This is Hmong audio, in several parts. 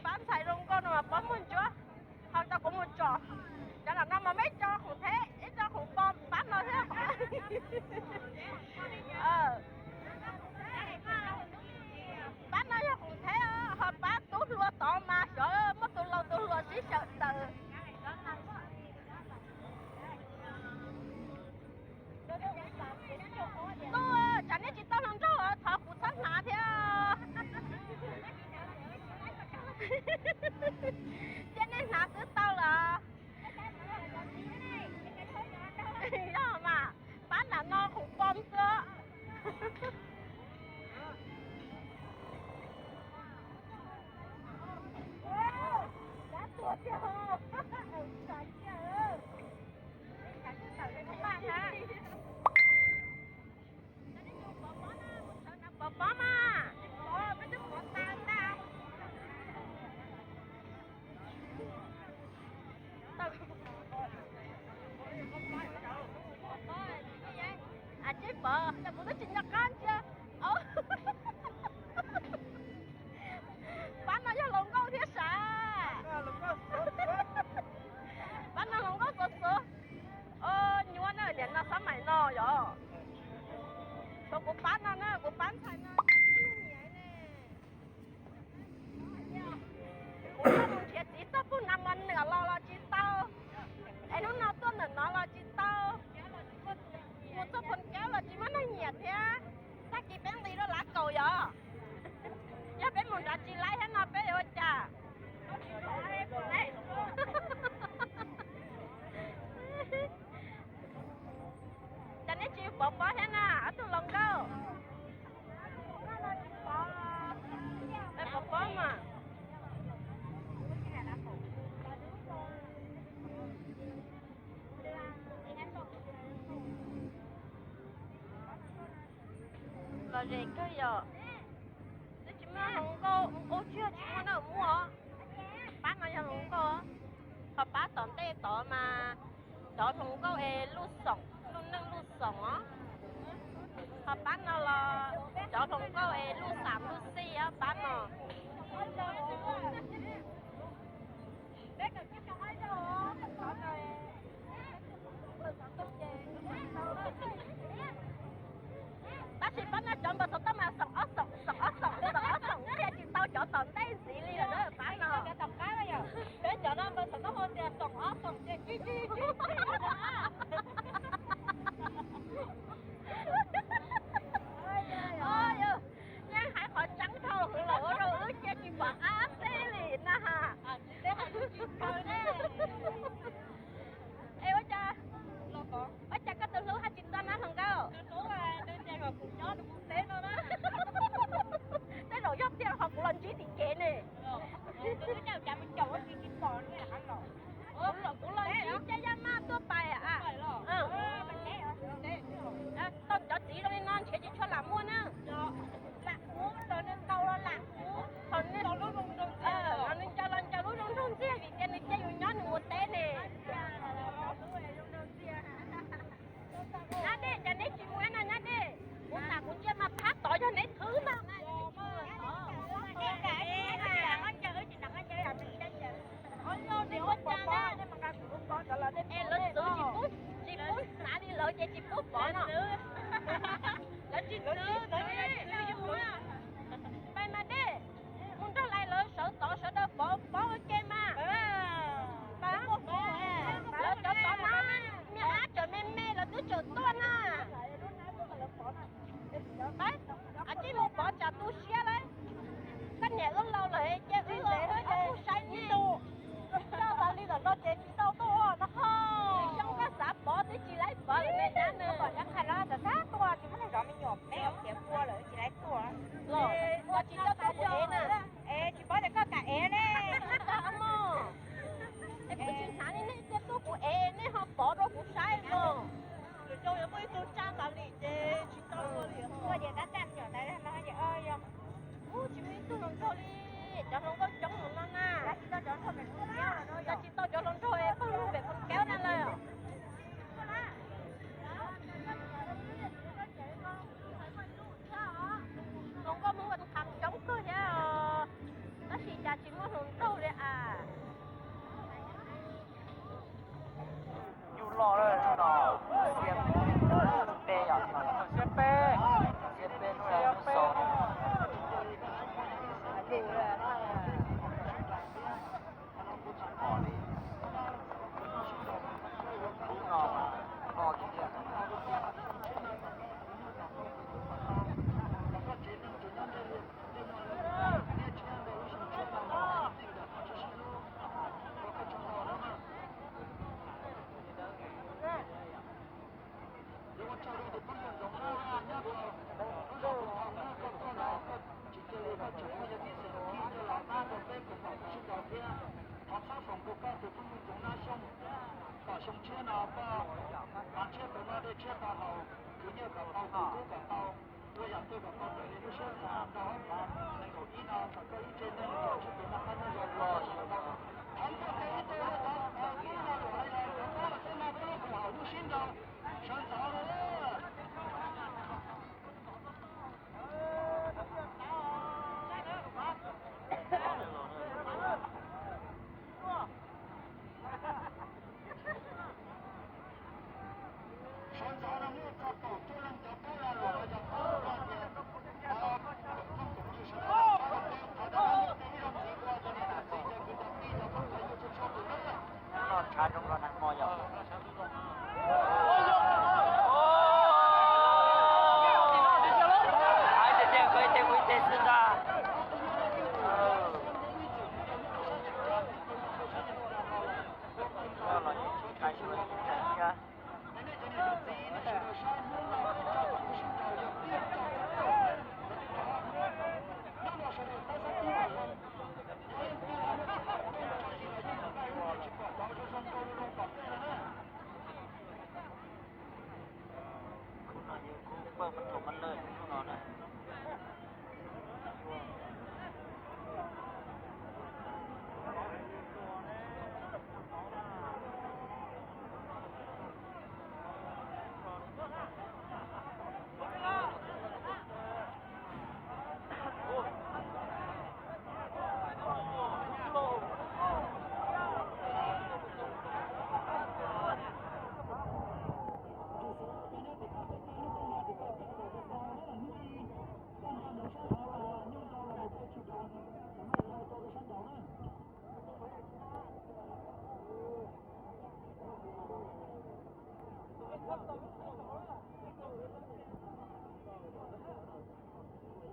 Pab ntxhais zoo nkauj no mas pab muag ntsuab. Ho tau kuv mus tsom cov no mas meb tso khoom thev, ib tso khoom pom pab no thiab. Pab no yog khoom thev, ho pab tub hluas tod mas xyov muab tus laus tus hluas sib xyaw taws. Tub, tsam nej tsis tau hluas nkauj thov kuv txhob hnav thiab. Cia nej hnav xwb tau los. Yog mas, pab nram no khoom pom xwb. Pov pob mas, peb twb pov tas ntag. Ab tsis pom, kuv twb tsis nco qab ntsia. Pab no yog hluas nkauj thiab sav. Pab no hluas nkauj xuv xuv. Nyuaj na, niam no xab maim no yog. Tshuav kuv pab no na, kuv pab ntxhais no. Kuv tuaj mus nrhiav txiv txoj pug nas mos nws los los tsis tau, es hnub no tuaj ntawm no los tsis tau, mus txoj phoos kab los tsis muaj neeg nyiam thiab. Tag kis peb nqis rau lav kaum yog, yog peb mus nrad tsis laib thiab no peb yuav ua cas? Cas neb tsis pov pob thiab na ob tug hluas nkauj? Pov pob mas. Lom zem kawg yom. Twb tsis muaj hluas nkauj, ub tsis yog tsis muaj na, muaj. Pab no yog hluas nkauj, ho pab tom ntej tod mas cov hluas nkauj es luj xoom, luj neej luj xoom os. Ho pab no los cov hluas nkauj es luj xam luj xij os pab no. Tab sis pab no cov npawb xov tooj mas xoom ob xoom, xoom ob xoom, xoom ob xoom thiaj tsis tau cov tom ntej ntxiv li lawm pab no. Peb cov no npawb xov tooj tias xoom ob xoom ces tsis tsis tsis tsis. Yeej hais qhov tseeb dhau hwv lawm ua rau wb cia tsis pom qab teb li na. Es ua cas, ua cas koj tus hlub haj tsis txog na hluas nkauj? Tej zaum yog tiag ho kuv los ntsib tim kev ne. Kuv los ntsib Caj Yaj Maj tuaj pais. Tau cov txiv zoo li no nrhiav tsis tshua lam muaj na. Lam kuv los nws ntaus los lam kuv. Thaum nws, nws ncaws los ncaws lub zoo nraug ntxiag vim tias nws cia yus nyob nws mus teb ne. Nyab Dej, cas neb tsis mus no Nyab Dej? Kuv tam kuv cia mas phab tod yog neb thwb ntag. Es lawv txwv tsis pub, tsis pub hnav li lawv ces tsis pub pov no. Lawv tsis txwv, lawv tsis txwv yus. Pais mas Dej, mus nrog lawv sawv tod sawv daws pov pov ua ke mas. Lawv cov tod na, niag ab tseem me me lawv twb tseem tuaj na. Ab, tsis mus pov tsam tu siab lauj. Koj niam wb laus lawm ces wb los wb kuj saib nej. Coj tas li lawm no ces tsis tau tuaj no ho. Xyoo koj xav pov twb tsis laib pov lawm ne nyab nws. Kom nyab qha los xav xav tuaj tsis muaj neeg zov me nyuam, peb khiav pua lawm tsis laib no koj mas tshiab tus no dej tshiab tau haus, khwv nyiaj kom tau, khwv kub kom tau, ua yam twg kom tau raws li lub siab xav. Rau hauv pas nees nkaum ib no kom koj ib tse neeg los tsib tus noj qab nyob zoo los sim los tau. Thov koj tes ib tug rau tod, thaum ub no lus hais los cov pab los txhab no peb lub qhua haum lub sib nraus sawv ntxov lawm. Sawv ntxov no muaj txog kaum cuaj leej cov pab los los cov pab los tias, o, no tshav zoo los nag hmo yom. Hais tias tias kuv ib teg kuv ib teg xwb ntag. Los yeej tsis hais tias thiab. Khub no yog khub pawg pab thaum mab lawj khub no na.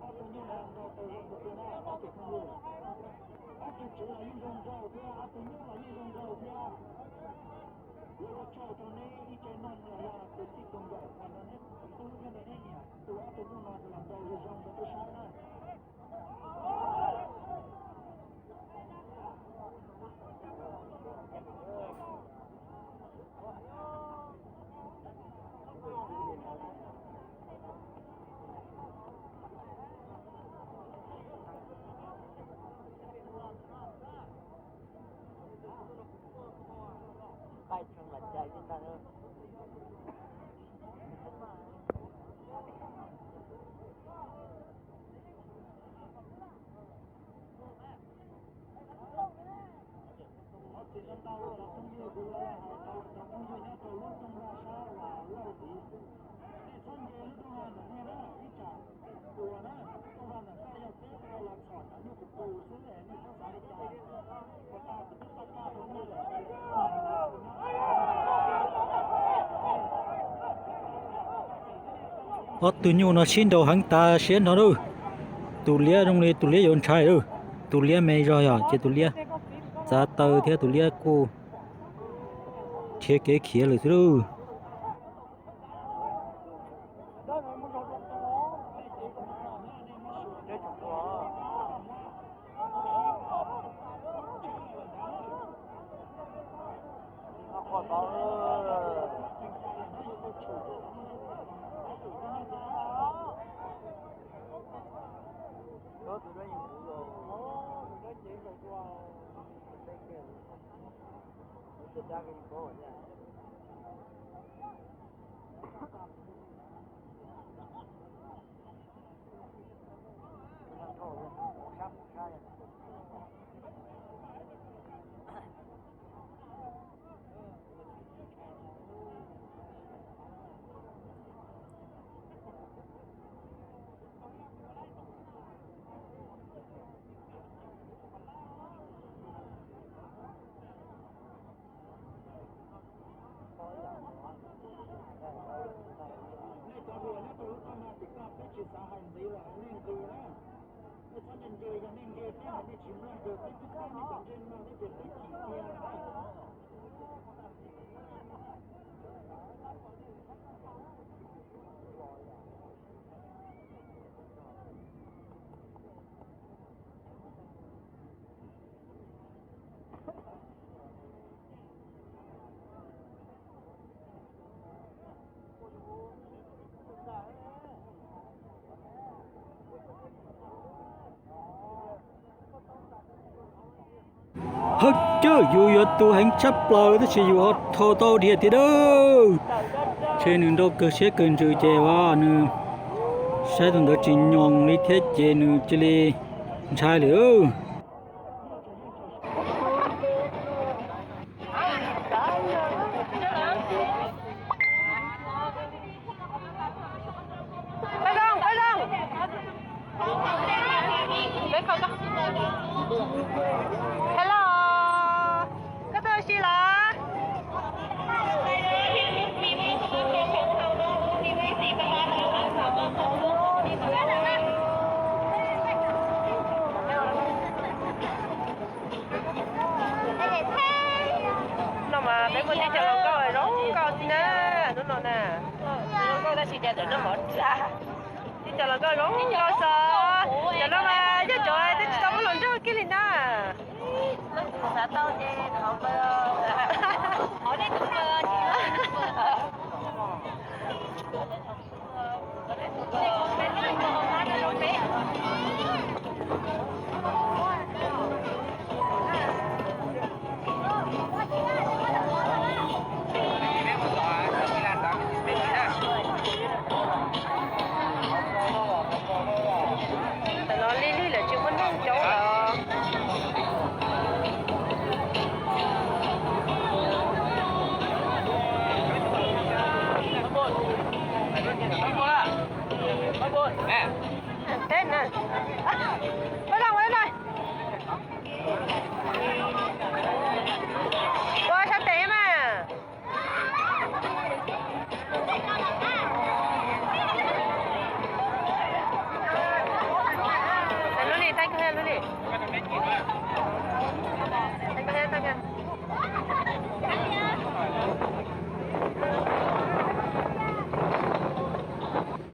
Ob tug nyuj no nrog tus zoo tus twg na, ob tug phooj ywg? Ob tug tswv los yeej zoo nraug thiab, ob tug nyuj los yeej zoo nraug thiab. Yuav ua tsaug rau neb ib tse noj nyias los tus txij tus nkawm uas nrog neb tub thiab nrog neb niam tu ob tug nyuj no los nrog zoo zoo rau peb saib na. Nqaij tshee mas cais li ntag. Qhov tsis ntau ntau cov phooj ywg, kuv yuav hais rau cov phooj ywg nyob rau lub rooj vag sab uas Lauj Viv, nej txhob nce lub rooj vag ntawm no na, ib tsam uas na, rooj vag ntawm no yog peb ua los txhom cov nyuj kuv tus xwb, nej txhob xav li cas. Ua tau kuv twb toj kaj rau nej lawm. Ob tug nyuj no sib nraus heev tas siab nrho lauj. Tus liab zoo li tus liab yuav ntshai lauj. Tus liab me zog yog ces tus liab txav taw thiab tus liab kuj khiav kev khiav lawm xwb lauj. Nej cov hluas nyob rau lub rooj no tim ko peb tsis xav hais ntxiv los nej nqis na. Nej txhob nce nce, yog nej nce peb hais nej tsis mloog ces peb twb paub nej cov ntsej muag, nej ces peb chim cia. Coj yus yuav tu heev tshaj plaws tab sis yus ho tho tau dhia thiab dawb. Ntshe nws nrau kawg siab kawg ntsws ces as nws saib tus ntawd tsis nyoos li thiab ces nws cia li ntshai lawm. Hello, koj tuaj ua si los? No mas peb muaj tib co hluas nkauj zoo nkauj xwb na. Hnub no na, hluas nkauj tab sis cas cov no mov tsa. Tib co hluas nkauj zoo nkauj xwb. Cov no mas yog cov twb tsis tau muaj hluas nraug kiag li na. Tam no lig lig lawm tsis muaj neeg coob lawm. Teb na.